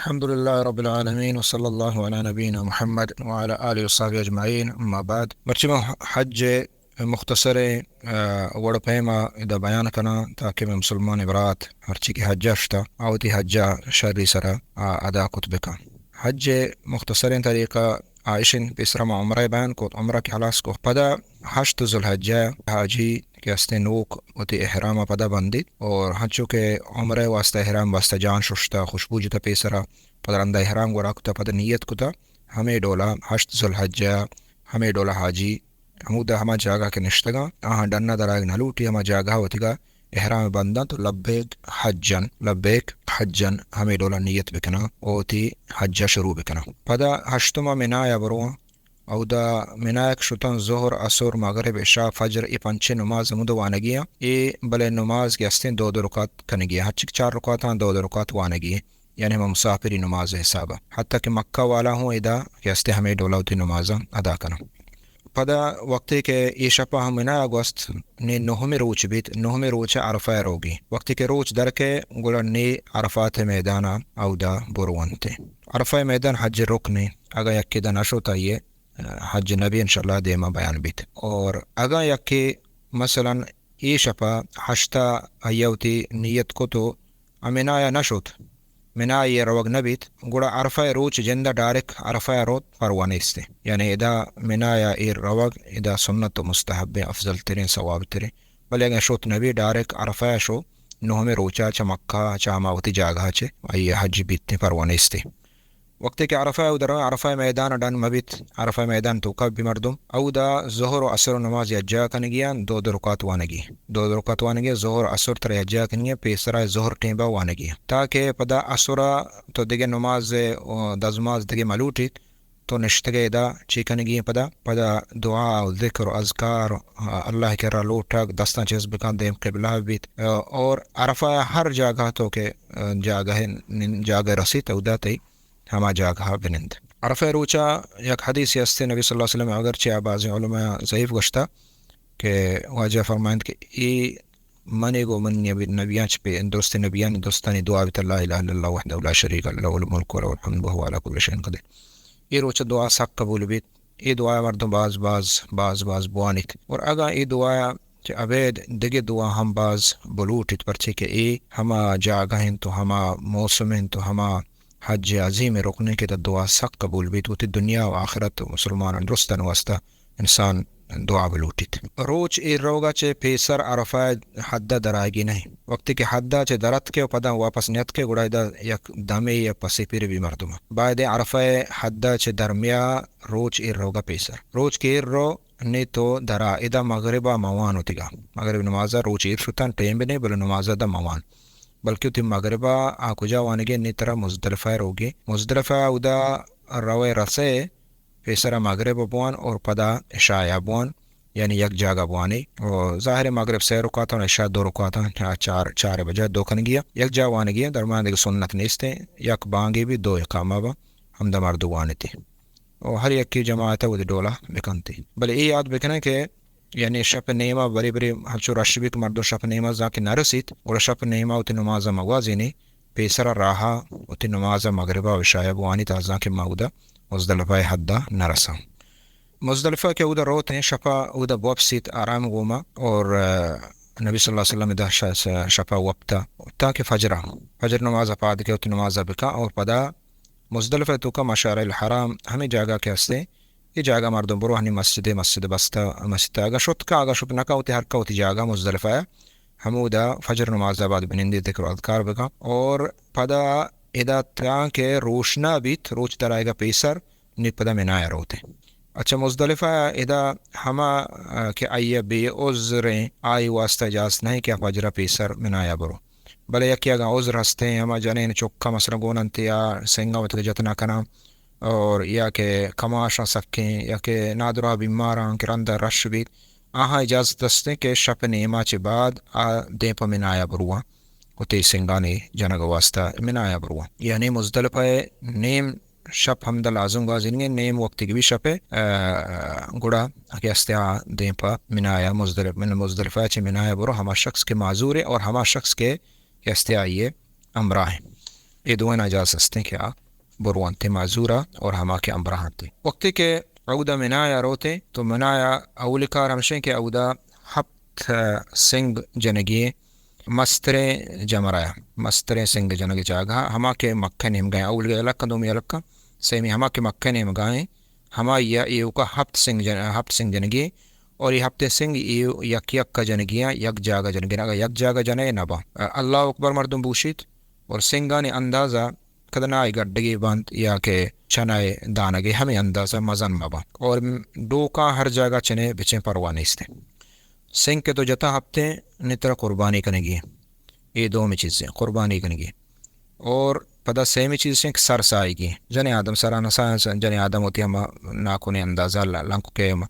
الحمدللہ رب العالمین، وصلی اللہ علی نبینا محمد وعلی آلہ وصحبہ اجمعین، اما بعد۔ مرچی ما حج مختصریں، آ، وڑ پیما ادا بیان کناں، تاکہ مئے مسلمان برات ہرچی کہ حج ءَ شتا، آ وتی حج ءَ شری سرا، آ، ادا کت بکن۔ حج مختصریں طریقہ آ اش انت، پیسرا ما عمرہ بیان کت، عمرہ کہ ہلاس کت، پدا ہشت ذوالحجہ حاجی کہ استیں نوک وتی احرام ءَ پدا بندیت اور ہنچو کہ عمرہ واسطہ احرام بستہ، جان ششتہ، خوشبو جتہ پیسرا، پدا رندا احرام گورا کتہ، پدا نیت کتہ، ہمے ڈولا ہشت ذوالحجہ ہمے ڈولا حاجی ہمودا ہما جاگہ کہ نشتگاں، آہاں ڈنا درائگ نہ لوٹی، ہما جاگہ وتیگا احرام بنداں تو لبیک حجن، لبیک حجن ہمے ڈولا نیت بکناں و وتی حج ءَ شروع بکناں۔ پدا ہشتما منایا برواں، اودا منایا کہ شتاں ظہر، عصر، مغرب، عشاء، فجر، اے پنچیں نماز ہمودا وانگی آں۔ اے بلے نماز کہ استیں دو دو رکعت کنگی آں، ہرچی کہ چار رکعتاں دو دو رکعت وانگی آں۔ یعنی ہما مسافری نماز ءِ حساب ءَ۔ حتیٰ کہ مکہ والا ہوں ادا کہ استے ہمے ڈولا وتی نمازاں ادا کناں۔ پدا وقتے کہ اے شپ ءَ ہم منایا گوست، نی نہمی روچ بیت، نہمی روچ ءَ عرفہ ءَ روگی۔ وقتے کہ روچ درکئے گڑا نی عرفات ءِ میدان ءَ اودا برونت۔ عرفہ ءِ میدان حج ءِ رکنے، اگاں یکے ادا نہ شت آئی ءِ حج نہ بی، انشاءاللہ دیما بیان بیت۔ اور اگاں یکے مثلاً اے شپ ءَ ہشت ءَ آئی ءَ وتی نیت کت و آ منایا نہ شت، منائی ءَ روگ نہ بیت، گڑا عرفہ ءِ روچ جند ءَ ڈائریکٹ عرفہ ءَ روت، پرواہ نیست۔ یعنی ادا منایا ایر روگ ادا سنت و مستحب ءُ افضل تریں، ثواب تریں۔ بلے اگاں شت نہ بی، ڈائریکٹ عرفہ ءَ شو، نہمی روچ ءَ چہ مکہ، چہ ہما وتی جاگہ ءَ چہ آئی ءِ حج بیت، پرواہ نیست۔ وقتے کہ عرفہ ءَ ادا رو، عرفہ ءِ میدان ءَ ڈن مہ بیت، عرفہ ءِ میدان توکا بی مردم، اودا ظہر و عصر و نماز یکجا کنگی آں، دو دو رکعت وانگی۔ دو دو رکعت وانگی، ظہر عصر ترا یکجا کنگی آں، پیسرا ظہر ٹیم با وانگی آں۔ تاکہ پدا عصر ءَ تو دگہ نماز، او، دزماز دگہ مہ لوٹیت، تو نشتگئے ادا چی کنگی آں پدا؟ پدا دعا و ذکر و اذکار، آ، اللہ ءِ کرا لوٹگ، دستاں چست بکن، دیم قبلہ بیت، آ، اور عرفہ ءِ ہر جاگہ تو کہ، آ، جاگہ، جاگہ رسیت، اودا تئی ہما جاگہ ءَ بنند۔ عرفہ ءِ روچ ءَ یک حدیثے است، نبی صلی اللہ علیہ وسلم ءَ، اگرچہ آ بازیں علماء ضعیف گوشتہ، کہ واجہ فرمائنت کہ اے منی گوں من نبی، نبیاں چہ پہ، درستیں نبیانی، درستانی دعا بیتہ، لا الہ الا اللہ وحدہ لا شریک لہ، لہ الملک و لہ الحمد و ھو علی کل شیء قدیر۔ اے روچ ءَ دعا سک قبول بیت۔ اے دعا ءَ مردم باز باز، باز باز بوانیت۔ اور اگاں اے دعا ءَ چہ ابید دگہ دعا ہم باز بلوٹیت، پرچے کہ اے ہما جاگہ انت و ہما موسم انت و ہما حج عظیم رکن انت کہ ادا دعا سک قبول بیت، وتی دنیا و آخرت و مسلمانان درستانی واسطہ انسان دعا بلوٹیت۔ روچ ایر روگ ءَ چہ پیسر عرفہ ءِ حد ءَ درآیگی نہ انت۔ وقتے کہ حد ءَ چہ در اتکے و پدا واپس نیاتکے، گڑا ادا یک دمے یا پسے پیرے بی مردم ءَ۔ باید انت عرفہ ءِ حد ءَ چہ درمیا روچ ایر روگ ءَ پیسر۔ روچ کہ ایر رو، نی تو درا ادا مغرب ءَ مہ وان وتیگا۔ مغرب نماز ءَ روچ ایر شتاں، ٹیم بہ نے، بلے نماز ءَ ادا مہ وان۔ بلکہ وتی مغرب ءَ آ کجا وانگی؟ نی ترا مزدلفہ ءَ روگی۔ مزدلفہ ءَ ادا روئے رسئے، پیسرا مغرب ءَ بوان اور پدا عشاء ءَ بوان، یعنی یک جاگہ بوانی۔ و ظاہر ہے مغرب سے رکعتاں، عشاء دو رکعتاں، چا-، چار، چار بجہ دو کنگی ءَ، یک جاہ وانگی ءَ، درمیان دگہ سنت نیست، یک بانگے بی، دو اقامہ با، ہمدا مردو وانتی۔ و ہر یکے جماعت ءَ وتی ڈولا بکنتی۔ بلے اے یاد بکنیں کہ یعنی شپ نیما برے برے ہنچو رش بی کہ مردم شپ نیما زانکہ نہ رسیت، گڑا شپ نیما وتی نماز ءَ مگوازینی، پیسرا راہا وتی نماز ءَ مغرب ءَ و عشاء ءَ بوانیت، تا زانکہ ما اودا مزدلفہ ءِ حد ءَ نہ رساں۔ مزدلفہ کہ اودا روت ایں، شپ ءَ اودا بوپسیت آرام گوما، اور، آ، نبی صلی اللہ علیہ وسلم ادا ش-، ش-، شپ ءَ وپتا تاکہ فجر ءَ، فجر نماز ءَ پاد کے وتی نماز ءَ بکا اور پدا مزدلفہ ءِ توکا مشعر الحرام ہمے جاگہ کہ ہستیں، اے جاگہ مردم برو ہنی مسجد، مسجد بستہ، مسجد ءَ اگاں شت کن، اگاں شت نہ کن، وتی ہر کس وتی جاگہ مزدلفہ ءَ ہمودا فجر نماز ءَ بعد بنندی، ذکر و اذکار بکن۔ اور پدا ادا تاں کہ روشنا بیت، روچ درآیگا پیسر، نی پدا منا ءَ روت۔ اچھا، مزدلفہ ءَ ادا ہما، آ، کہ آئی ءَ بے عذریں، آئی واسطہ اجازت نہیں کہ آ فجر ءَ پیسر منا ءَ برو۔ بلے یکے اگاں عذر ہستیں، ہما جنین چکا مثلاً گون انت یا سنگا وتگا جت نہ کناں، اور یا کہ کماشاں سکیں، یا کہ نادراہ بیماراں کہ رندا رش بیت، آہاں اجازت ہستیں کہ شپ نیما چہ بعد آ دیم پہ منا ءَ برواں، وتی سنگانی جنگ واسطہ منا ءَ برواں۔ یعنی مزدلفہ ءَ نیم شپ ہمدا لازم گوازینگیں، نیم وقتے کہ بی شپ ءَ، آ، گڑا کہ ہستیں آ دیم پہ منا ءَ مزدلف-، من مزدلفہ ءَ چہ منا ءَ برو، ہما شخص کہ معذور ہے اور ہما شخص کہ، کہ ہستیں آئی ءِ ہمراہ ہیں۔ اے دوئیں اجازت ہستیں کہ آ برونت معذورا اور ہما کہ ہمراہ انت۔ وقتی کہ اودا منایا روتے تو منایا اولی کار ہمشیں کہ اودا ہپت سنگ جنگی مستریں جمرہ، مستریں سنگ جنگ جاگہ، ہما کہ مکہ نیمگا ایں، اولی الگ، دومی الگ، سیمی ہما کہ مکہ نیمگا ایں، ہمائی ء ایوکا ہپت سنگ جن-، ہپت سنگ جنگی اور اے ہپتیں سنگ ایو یک یک ء جنگی آں، یک جاگہ جنگی آں۔ اگاں یک جاگہ جنئے نہ باں۔ اللہ اکبر مردم بوشیت اور سنگانی اندازہ کدنائے گڈگے بنت یا کہ چنائے دانگے ہمے اندازہ مزن مہ باں۔ اور ڈوکاں ہر جاگہ چنے بچیں پرواہ نیستیں۔ سنگ کہ تو جتا ہپتیں نی ترا قربانی کنگی۔ اے دومی چیزیں قربانی کنگی۔ اور پدا سیمی چیز چنک سر سائیگی۔ جنیں آدم سرا نہ سائیں، جنیں آدم وتی ہما ناکونے اندازہ ل-، لنککے م-،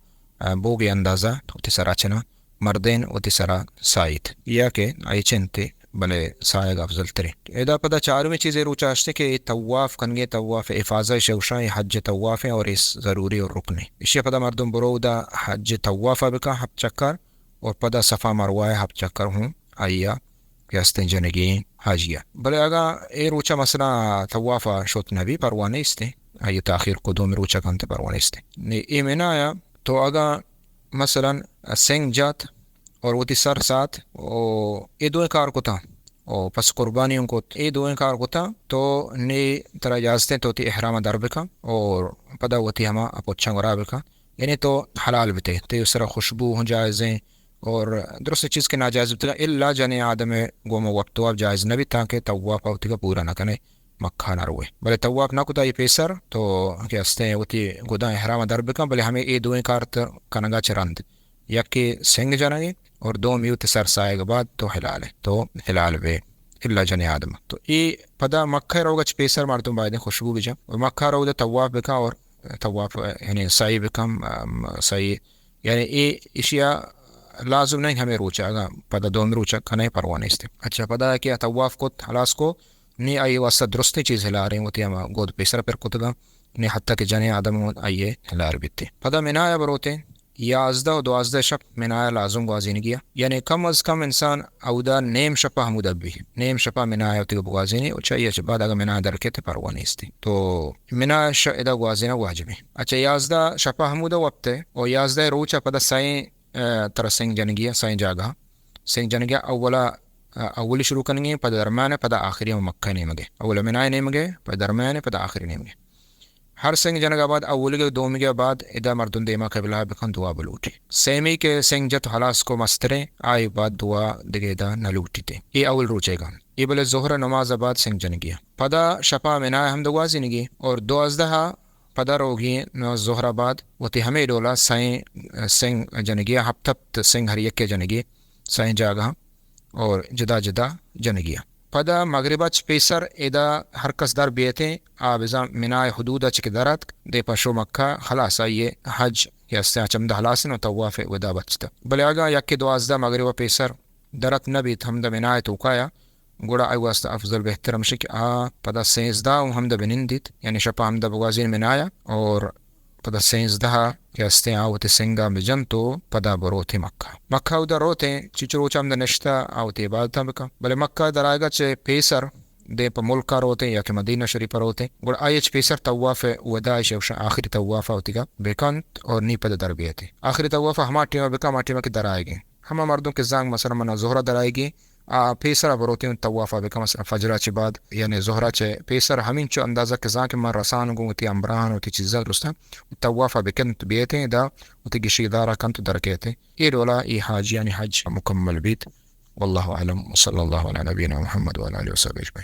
بوگے اندازہ وتی سرا چنا مردین وتی سرا سائیت۔ یا کہ آئی چنتے بلے سائیگ افضل تریں۔ ادا پدا چارمی چیزے روچا ہشتے کہ اے طواف کنگے، طواف افاضہ شوشاں، اے حج طواف ہیں اور اس ضروری اور رکنے۔ اشیا پدا مردم برو دا حج طواف بکا ہپت چکر اور پدا صفا مروہ ء ہپت چکر ہوں آئی ء کہ استیں جنگی حاجی ء۔ بلے اگاں اے روچ ء مثلاً طواف ء شت نہ بی، پرواہ نیست، آئی ء تاخیر کو دومی روچ ء کنت، پرواہ نیست۔ نی اے منایا تو اگاں مثلاً سنگ جات اور وتی سر سات او اے دوئیں کار کتاں او پس قربانی ہوں کت، اے دوئیں کار کتاں تو نی ترا اجازتیں تو وتی احرام ء در بکن اور پدا وتی ہما پچاں گورا بکن۔ یعنی تو حلال بتے، تئی سرا خوشبو ہوں جائزیں اور درست چیز کہ ناجائز بتگا الا جنیں آدم گوما وپت واب جائز نہ بیت تانکہ طواف وتیگا پورا نہ کنے مکہ نہ روے۔ بلے طواف نہ کتا یہ پیسر تو کہ استیں وتی گداں احرام در بکن، بلے ہمیں اے دوئیں کار تو کنگا چہ رند یکے سنگ جنگے اور دومی وتی سر سائگ بعد تو حلال ہے، تو حلال بے الا جنیں آدم۔ تو اے پدا مکہ روگا چہ پیسر مردم باید خوشبو بجن اور مکہ روگا طواف بکن اور طواف، یعنی سعی بکن، ام، سعی، یعنی اے اشیا لازم نہیں ہمیں روچا، اگاں پدا دومی روچا کنے پرواہ نیست۔ اچھا، پدا کہ طواف کت، خلاص کو، نی آئی واسطہ درستیں چیز ہلاریں، وتی ہما گود پیسر پر کتگا، نی حتی کہ جنیں آدم آئی ہلار بیتے۔ پدا منایا بروتے، یازدہ و دوازدہ شپ منایا لازم گوازینگی ء۔ یعنی کم از کم انسان اودا نیم شپا ہمودا بی۔ نیم شپا منایا وتی بگوازینی و چہ ایش بعد اگاں منایا درکیت پرواہ نیستی۔ تو منایا ش-، ادا گوازینا واجبی۔ اچھا، یازدہ شپا ہمودا وپتے و یازدہ روچا پدا سائیں، اه، ترا سنگ جنگی ء، سائیں جاگہ۔ سنگ جنگی ء اولا، اه، اولی شروع کنگی، پدا درمیان، پدا آخری ہم مکہ نیمگے۔ اولا منایا نیمگے، پدا درمیان، پدا آخری نیمگے۔ ہر سنگ جنگ ء بعد اولیگ ء دومیگ ء بعد ادا مردم دیما قبلہ ء بکن دعا بلوٹی۔ سیمی کہ سنگ جت ہلاس کو مستریں، آئی بعد دعا دگہ ادا نہ لوٹیتے۔ اے اول روچے گان۔ اے بلے ظہر ء نماز ء بعد سنگ جنگی ء۔ پدا شپا منا ء ہم دگوازینگی اور دوازدہ ء پدا روگی نماز ظہر ء بعد وتی ہمے ڈولا سئیں سنگ جنگی ء، ہپت ہپت سنگ ہر یکے جنگی، سئیں جاگہاں اور جدا جدا جنگی ء۔ پدا مغرب ء چہ پیسر ادا ہر کس در بیتیں، آ بزاں منا ء حدود ء چہ کہ در اتک، دے پہ شو مکہ، خلاص آئی ء حج کہ استیں آ چمدا خلاص انت و طواف ء ودا بچتہ۔ بلے اگاں یکے دوازدہ مغرب ء پیسر در ات نہ بیت ہمدا منا ء توکایا، گڑا آئی واسطہ افضل بہتر ہمشی کہ آ پدا سیزدہ و ہمدا بنندیت، یعنی شپا ہمدا بگوازین منایا اور پدا سیزدہ کہ ہستیں آ وتی سنگا بجنت و پدا بروتیں مکہ۔ مکہ اودا روتیں، چیچو روچ ہمدا نشتہ آ وتی عبادتاں بکن۔ بلے مکہ درائگا چہ پیسر دیم پہ ملکا روتیں یا کہ مدینہ شریفا روتیں، گڑا آئی چہ پیسر طواف وداع شوشاں آخری طواف وتیگا بکنت اور نی پدا در بیتیں۔ آخری طواف ہما ٹیما بکن، ہما ٹیما کہ درائگیں۔ ہما مردم کہ زانگ مثلاً منا ظہرا درائیگی، آ پیسرا بروتیں طوافا بکن، مثلاً فجرا چہ بعد، یعنی ظہرا چہ پیسر ہمینچو اندازہ کہ زان کہ من رسان گوں وتی ہمراہان وتی چیزاں درستاں طوافا بکنت بیتیں، دا وتی گشی دارا کنت و درکیتیں۔ اے ڈولا اے حاجیانی حج مکمل بیت۔ واللہ اعلم، وصلی اللہ علی نبینا محمد وعلی آلہ وصحبہ اجمعین۔